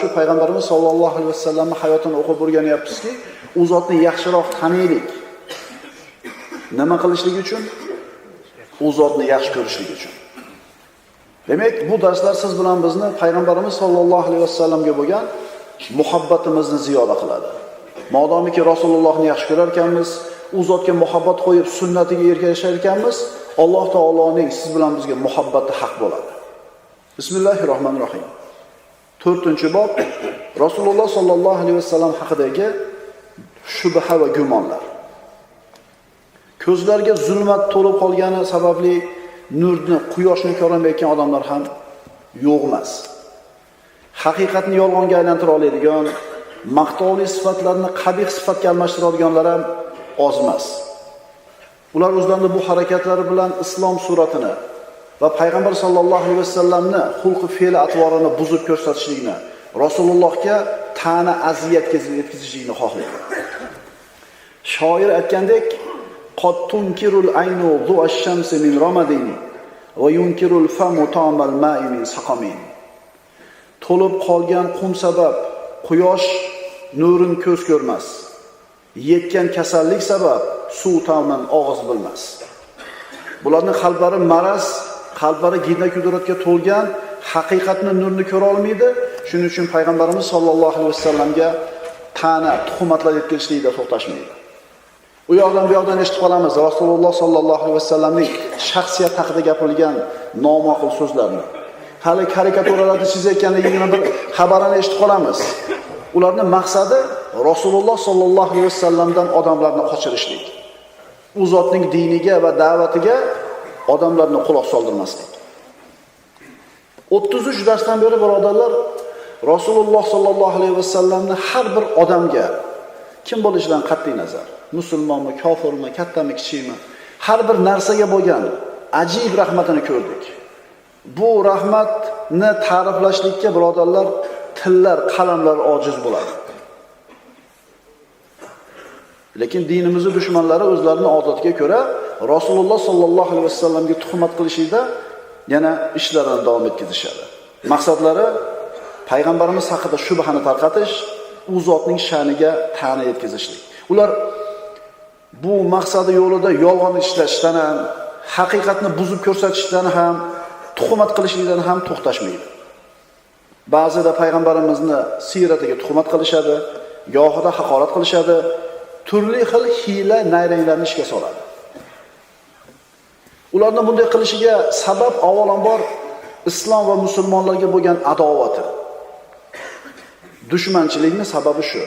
Shu payg'ambarimiz sollallohu alayhi vasallamning hayotini o'qib o'rganyapmizki, u zotni yaxshiroq taniylik. Nima qilishlik uchun? U zotni yaxshi ko'rishlik uchun. Demak, bu darslar siz bilan bizni payg'ambarimiz sollallohu alayhi vasallamga bo'lgan muhabbatimizni ziyoda qiladi. Modomiki Rasulullohni yaxshi ko'rar ekanmiz, u zotga muhabbat qo'yib sunnatiga ergashar ekanmiz, Alloh taoloning siz bilan bizga muhabbati haq bo'ladi. Bismillahirrohmanirrohim. 4-bob Rasululloh sollallohu alayhi vasallam haqidagi shubha va gumonlar. Ko'zlarga zulmat to'lib qolgani sababli nurni, quyoshni ko'rolmayotgan odamlar ham yo'q emas. Haqiqatni yolg'onga aylantira oladigan, maqtovli sifatlarni qabih sifatga almashtiradiganlar ham oz emas. Ular o'zlarining bu harakatlari bilan islom suratini va payg'ambar sollallohu alayhi vasallamni xulqi fe'li atvorini buzib ko'rsatishlikni, Rasulullohga ta'na aziyat yetkazishlikni xohlaydi. Shoir aytgandek, qad tunkirul aynu du'ash-shamsi min ramadin va yunkirul famu ta'mal ma'i min saqamin. To'lib qolgan qum sabab quyosh nurin ko'z ko'rmas. Yetgan kasallik sabab suv ta'min og'iz bilmas. Bularning qalblari maraz, qalblari gina kudratga to'lgan, haqiqatni nurni ko'ra olmaydi. Shuning uchun payg'ambarimiz sollallohu alayhi vasallamga ta'na, tuhmatlar yetkazishlikda to'xtashmaydi. U yoqdan bu yoqdan eshitib qolamiz Rasululloh sollallohu alayhi vasallamning shaxsiyati haqida gapirilgan noma'qul so'zlarni. Hali karikaturalarni chizayotganligini bir xabarini eshitib qolamiz. Ularning maqsadi Rasululloh sollallohu alayhi vasallamdan odamlarni qochirishlik. U zotning diniga va da'vatiga odamlarni quloq soldirmaslik. 33 darsdan beri birodarlar Rasululloh sollallohu alayhi vasallamni har bir odamga kim bo'lishidan qat'iy nazar, musulmonmi, kofirmi, kattami, kichikmi, har bir narsaga bo'lgan ajib rahmatini ko'rdik. Bu rahmatni ta'riflashlikka birodarlar tillar, qalamlar ojiz bo'ladi. Lekin dinimizning dushmanlari o'zlarining odatiga ko'ra Rasululloh sollallohu alayhi vasallamga tuhmat qilishida yana ishlarini davom etkazishadi. Maqsadlari payg'ambarimiz haqida shubhani tarqatish, u zotning sha'niga ta'na yetkazishlik. Ular bu maqsadi yo'lida yolg'on ishlashdan ham, haqiqatni buzib ko'rsatishdan ham, tuhmat qilishlikdan ham to'xtashmaydi. Ba'zida payg'ambarimizni siyratiga tuhmat qilishadi, gohida haqorat qilishadi, turli xil hiyla nayranglarni ishga soladi. Ularning bunday qilishiga sabab avvalambor islom va musulmonlarga bo'lgan adovati. Dushmanchilikning sababi shu.